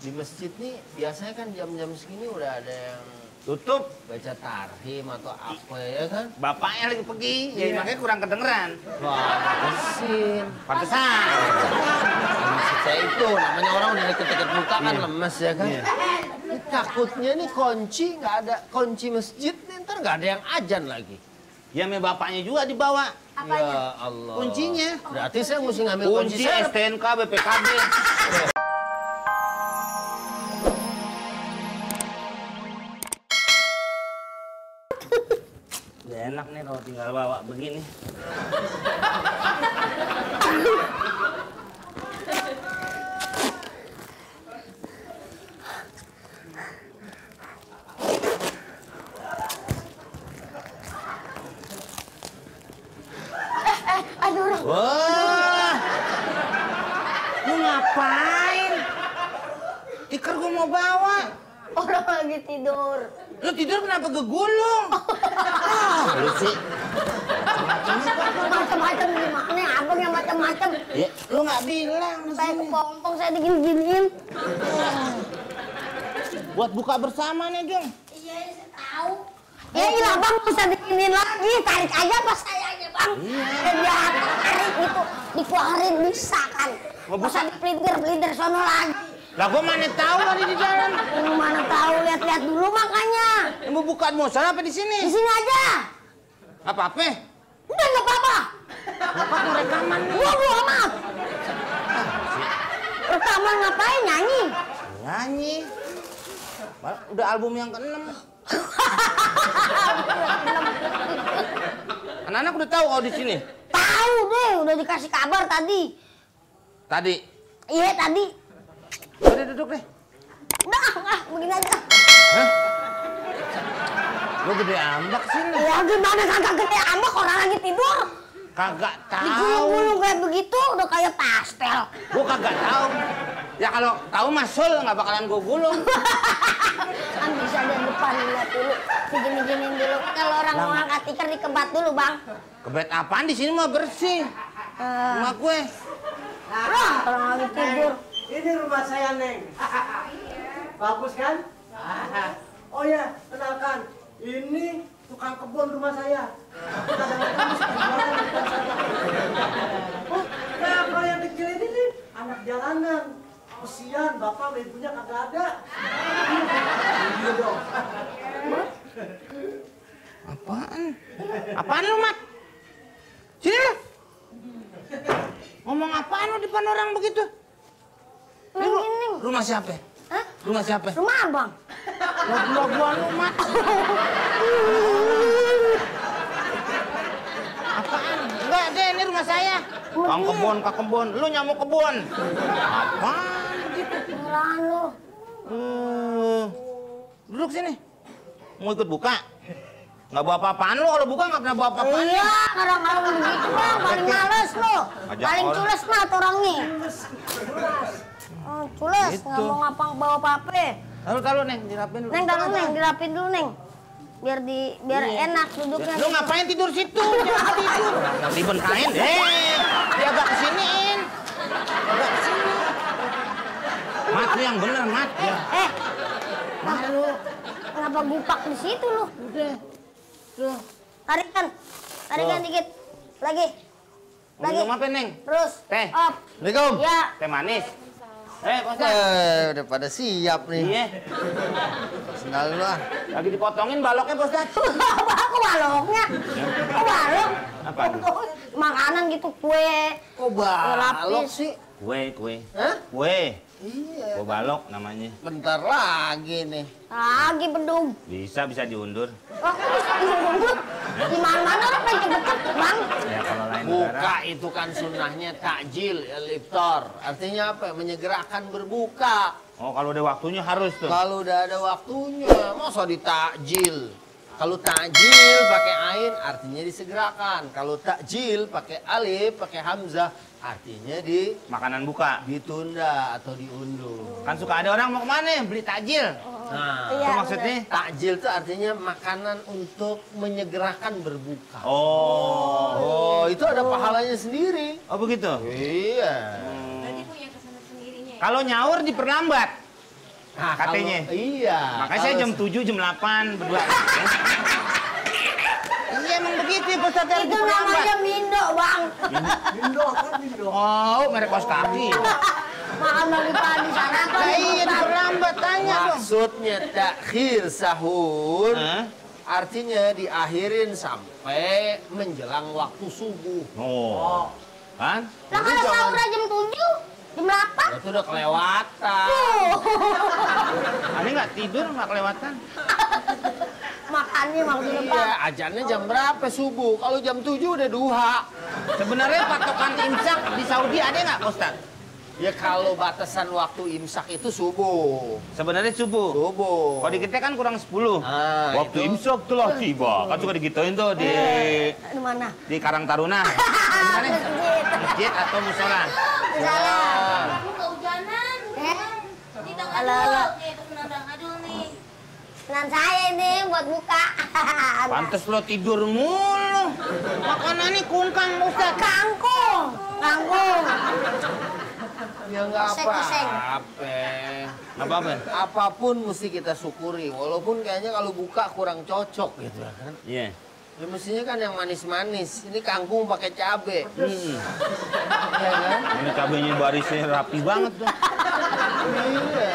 Di masjid nih biasanya kan jam-jam segini udah ada yang Tutup. baca tarhim atau apa ya kan? Bapaknya lagi pergi, jadi makanya kurang kedengeran. Wah, mesin. Pantesan. Maksud saya itu, namanya orang udah deket-deket muka kan lemes ya kan? Iya. Ini takutnya nih kunci, nggak ada kunci masjid nih, ntar nggak ada yang ajan lagi. Ya, me bapaknya juga dibawa. Ya Allah. Kuncinya. Berarti saya mesti ngambil kunci Kunci saya. STNK, BPKB. Udah enak nih kalau tinggal bawa begini. Aduh, Wah, lu ngapain? Tikar gua mau bawa. orang lagi tidur. Lu tidur kenapa gegulung? Lu sih. Macam-macam gimana? Abang yang macam-macam. Ya, lu nggak bilang. Saya kepompong, saya digini-giniin. Buat buka bersama nih, Jung. Iya, saya tahu. Ya iya bang, bisa diginiin lagi. Tarik aja pas sayanya bang. Biar tarik gitu, dikeluarin bisa kan. Mau Masa dipelintir-pelintir sono lagi. Lah gua mana tahu tadi di jalan. Lu mana tahu, lihat-lihat dulu makanya. Mau bukaan musola apa di Di sini? sini aja. Apa-apa? Udah nggak apa-apa. Apa mau rekaman nih? Gua amat. Rekaman ngapain nyanyi? Nyanyi. Udah album yang ke-6. Anak-anak udah tahu kalau di sini. Tahu deh, udah dikasih kabar tadi. Tadi. Iya tadi. Udah duduk deh. Udah, begini aja. Hah? Lu gede ambak sini. Ya gimana kagak gede ambek orang lagi tidur. Kagak tahu. Digulung-gulung kayak begitu udah kayak pastel. Gua kagak tahu. Ya kalau tahu masul nggak bakalan gua gulung. Kan bisa dari depan lihat dulu. Digini-giniin dulu. Kalau orang mau angkat tikar dikebat dulu bang. Kebet apaan di sini mah bersih. Rumah gue. Wah, orang lagi tidur. Ini rumah saya, Neng. Bagus kan? Oh ya, kenalkan. Ini tukang kebun rumah saya. Kadang-kadang suka jualan di depan sana. Oh, nah kalau yang kecil ini nih, anak jalanan. Kesian, bapak sama ibunya kagak ada. Iya dong. Apaan? Apaan lu, Mat? Sini lu. Ngomong apaan lu depan orang begitu? Ini. Rumah siapa? Hah? Rumah siapa? Rumah abang. Gua lu, Mat. Apaan? Enggak, deh, ini rumah saya. Kang kebun. Lu nyamuk kebun. Apaan begitu? Beneran lu. Duduk sini. Mau ikut buka? Nggak bawa apa-apaan lu, kalau buka nggak pernah bawa apa-apaan. Iya, kadang-kadang begitu bang. Paling males lu. Ajak Paling orang. cules mah tuh orangnya. Cules, Gitu. nggak mau ngapang bawa pape. Taruh, Neng, dirapin dulu. Neng, taruh Neng, dirapin dulu Neng. Biar enak duduknya. Lu ngapain tidur situ? Jangan tidur. Ribet kain. Dia agak kesiniin. Agak kesini. Mat, lu yang bener, Mat. Ya. Malu. Kenapa gupak di situ lu? Udah. Tuh. Tarikan dikit. Lagi. Minum apa, Neng? Terus. Teh. Op. Assalamualaikum. Ya. Teh manis. Pak Ustadz. Udah pada siap nih. Iya. Sendal dulu ah. Lagi dipotongin baloknya, Pak Ustadz. Aku baloknya. Kok balok? Apa? Makanan gitu, kue. Kok balok Lapis. sih? Kue. Hah? Kue. Iya. Kue balok namanya. Bentar lagi nih. Lagi bedung. Bisa diundur. Kok bisa diundur? Di mana-mana orang pengen cepet-cepet, Bang. Ya kalau lain Buka negara. itu kan sunnahnya takjil, iftar. Artinya apa? Menyegerakan berbuka. Oh, kalau udah waktunya harus tuh. Kalau udah ada waktunya, masa ditakjil? Kalau takjil pakai ain artinya disegerakan. Kalau takjil pakai alif, pakai hamzah artinya Makanan buka. ditunda atau diundur. Kan suka ada orang mau kemana? Beli takjil. Nah, Itu Iya, maksudnya? takjil itu artinya makanan untuk menyegerakan berbuka. Oh. Oh, itu ada pahalanya sendiri. Oh begitu? Iya. Kalau nyaur diperlambat. Nah, katanya. Iya. Makanya saya jam 7, jam 8 berdua. Iya emang begitu ya Pak Ustadz. Itu namanya Mindo, Bang. Mindo kan Mindo. Oh, merek kaos kaki. Makan pagi-pagi sana kan. Nah, iya diperlambat, tanya dong. Maksudnya takhir sahur. Hah? Artinya diakhirin sampai menjelang waktu subuh. Oh. Kan? Lah kalau sahur jam 7, jam 8. Itu udah kelewatan. Ani nggak tidur, nggak kelewatan. Makannya maksudnya, Iya, Bang. ajannya jam berapa subuh? Kalau jam 7 udah duha. Sebenarnya patokan imsak di Saudi ada nggak, Pak Ustadz? Ya kalau batasan waktu imsak itu subuh. Sebenarnya subuh. Subuh. Kalau di kita kan kurang 10. Ah, Waktu itu. imsak telah tiba. Kan suka digituin tuh di Di mana? di Karang Taruna. Di mana? Masjid atau musola? Salah. Kamu kehujanan. Kita Alah. ngadul. Nih, penendang ngadul nih. Tenan saya ini buat buka. Pantes lo tidur mulu. Makanannya kungkang, Ustaz. Kangkung. Kangkung. Ya nggak Oseng-oseng. apa-apa. Nggak apa-apa. Apapun mesti kita syukuri. Walaupun kayaknya kalau buka kurang cocok gitu kan. Iya. Ya mestinya kan yang manis-manis. Ini kangkung pakai cabe. Ya kan? Ini cabenya barisnya rapi banget tuh. Iya.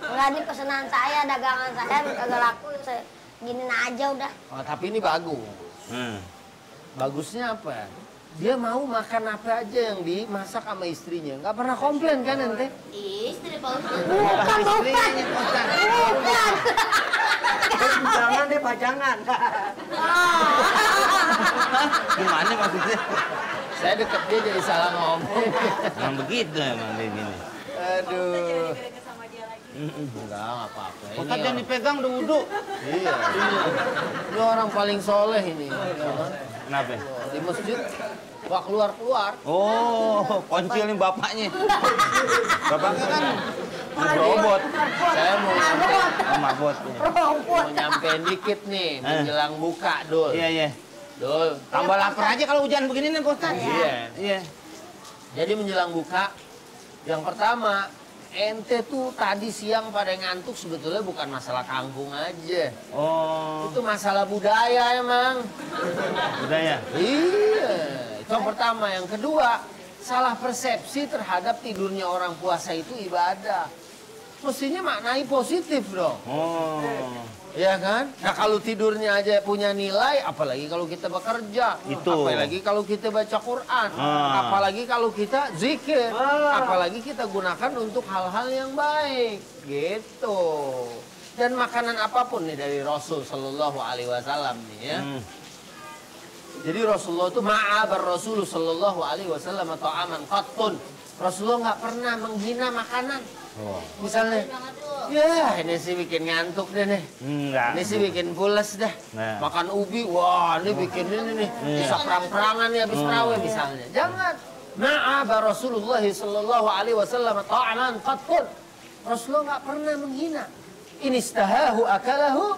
Enggak, ini pesanan saya, dagangan saya kagak laku. Saya giniin aja udah. Oh, tapi ini bagus. Bagusnya apa? Dia mau makan apa aja yang dimasak sama istrinya. Nggak pernah komplain kan ente? Istri Pak Ustadz. Bukan, bukan. Bukan. Jangan deh pajangan. Gimana maksudnya? Saya deket dia jadi salah ngomong. Emang begitu emang dia gini. Aduh. Enggak apa-apa. Ini Ustaz jangan orang- dipegang udah wudhu. Iya. Ini orang paling soleh ini. Kenapa? Di masjid nggak keluar-keluar. Oh, koncil nih bapaknya. Bapaknya kan robot. Saya mau nyampe, Oh, mabot. mau nyampein dikit nih menjelang buka, Dul. Iya, iya. Dul. Tambah lapar aja kalau hujan begini nih, Pak Ustaz. Iya. Iya. Jadi menjelang buka, yang pertama, ente tuh tadi siang pada ngantuk sebetulnya bukan masalah kangkung aja. Oh, Itu masalah budaya emang. udah ya. Iya, itu yang pertama. Yang kedua, salah persepsi terhadap tidurnya orang puasa itu ibadah. Mestinya maknai positif dong. Oh. Ya kan? Nah kalau tidurnya aja punya nilai, apalagi kalau kita bekerja. Itu. Apalagi kalau kita baca Quran. Apalagi kalau kita zikir. Apalagi kita gunakan untuk hal-hal yang baik. Gitu. Dan makanan apapun nih dari Rasul Sallallahu Alaihi Wasallam nih ya. Jadi Rasulullah itu ma'abar Rasul Sallallahu Alaihi Wasallam atau aman qattun. Rasulullah nggak pernah menghina makanan. Misalnya, ya ini sih bikin ngantuk deh nih. Enggak. Ini sih bikin pules dah. Nah. Makan ubi, wah ini bikin ini nih. Bisa perang-perangan nih habis terawih misalnya. Jangan. Ma'aba Rasulullah sallallahu alaihi wasallam ta'aman qattun. Rasulullah nggak pernah menghina. In istahahu akalahu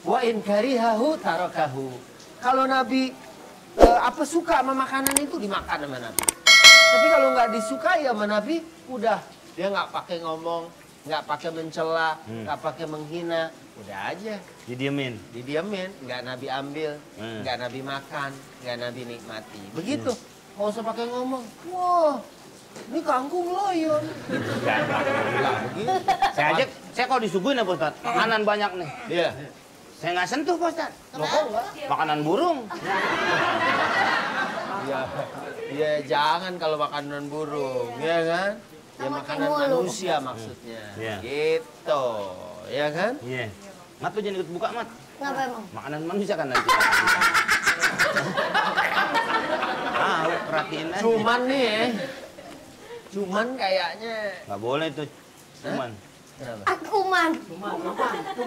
wa in karihahu tarakahu. Kalau Nabi apa suka sama makanan itu dimakan sama Nabi. Tapi kalau nggak disukai sama Nabi, udah dia nggak pakai ngomong, nggak pakai mencela, nggak pakai menghina, udah aja Didiemin. didiamin, nggak Nabi ambil, nggak Nabi makan, nggak Nabi nikmati. Begitu, nggak usah pakai ngomong. Wah, ini kangkung loyon. Enggak. Nggak begitu. Saya kalau disuguhin ya, Pak Ustaz, makanan banyak nih. Iya. Saya nggak sentuh, Pak Ustaz. Loh, kok nggak? Makanan burung. Iya, iya jangan kalau makanan burung, ya kan? Ya Sama makanan cemulu. manusia maksudnya. Iya. Gitu, ya kan? Iya. Mat tuh jangan ikut buka, Mat. Ngapa emang? Makanan manusia kan nanti. Perhatiin aja. Cuman nih, cuman kayaknya. Nggak boleh tuh. Cuman. Kenapa? Akuman. Cuma itu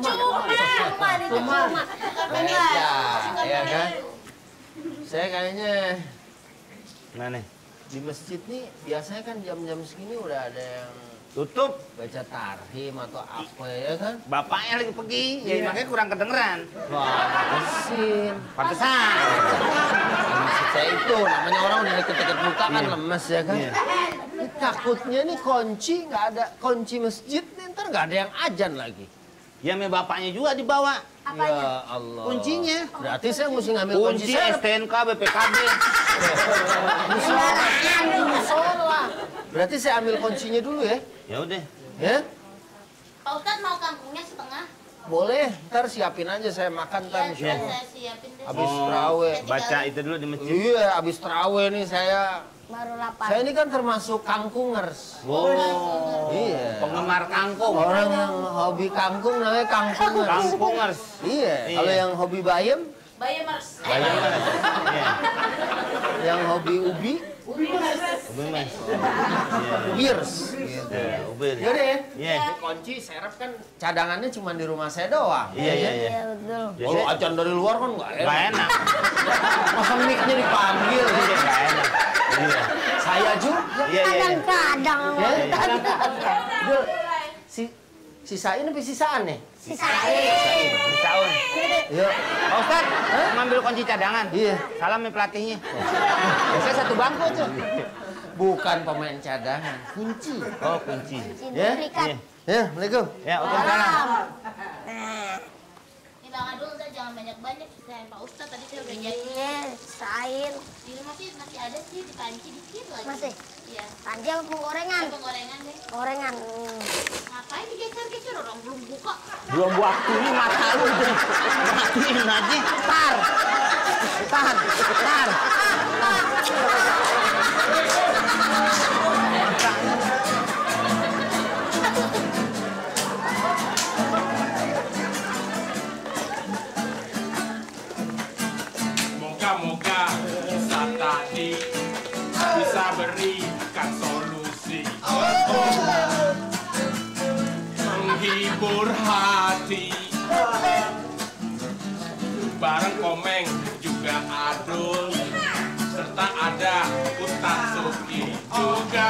cuma. Beca, ya kan? Saya kayaknya Nah nih. di masjid nih biasanya kan jam-jam segini udah ada yang Tutup. baca tarhim atau apa ya kan? Bapaknya lagi pergi. Jadi makanya kurang kedengeran. Wah, mesin. Pantesan. Maksud saya itu namanya orang udah deket-deket muka kan Iya. lemes ya kan? Iya. Itu takutnya nih kunci nggak ada kunci masjid nih, ntar nggak ada yang azan lagi. Ya, me bapaknya juga dibawa. Ya Allah. Kuncinya. Berarti saya mesti ngambil kunci Kunci serep. STNK, BPKB. Sembarangan di musola. Berarti saya ambil kuncinya dulu ya. Ya udah. Ya? Pak Ustadz mau kangkungnya setengah? Boleh, ntar siapin aja saya makan Iya, kan. sudah saya siapin deh. Habis terawih. Baca itu dulu di masjid. Iya, habis terawih nih saya. Baru lapar. Saya ini kan termasuk kangkungers. Oh. Iya. Penggemar kangkung. Orang yang hobi kangkung namanya kangkungers. Kangkungers. Iya. Iya. Kalau yang hobi bayam, Bayamers. Bayangkan. Iya. yang hobi ubi, Ubi mas. ubiers. Iya, ubi. Yaudah ya. Iya. Ini kunci serep kan cadangannya cuma di rumah saya doang. Iya, iya, iya. Iya betul. Kalau acan dari luar kan nggak Gak enak. enak. Masa mic-nya dipanggil. Iya, gak enak. Iya. Saya juga. Iya, iya. Kadang-kadang Ya. Ustaz. Dul, sisain apa sisaan nih? Sisain. Tahun. Yuk. Pak Ustadz, ngambil kunci cadangan. Iya. Salam nih pelatihnya. Biasanya satu bangku tuh. Bukan pemain cadangan, kunci. Oh, kunci. Ya? Duplikat. Iya. Ya, Assalamualaikum. Ya, waalaikumsalam. Nah, Ini Bang Adul udah jangan banyak-banyak. Saya Pak Ustadz tadi saya udah jadi. iya, sisain. Di rumah sih masih ada sih di panci dikit lagi. Masih? Iya. Panci apa penggorengan? Penggorengan deh. Gorengan. Ngapain digeser-geser orang belum buka? Belum waktunya mata lu udah matiin aja. Tar. Tar. Tar. Moga-moga kisah tadi bisa berikan solusi menghibur hati. Bareng Komeng juga Adul serta ada Ustaz Suki juga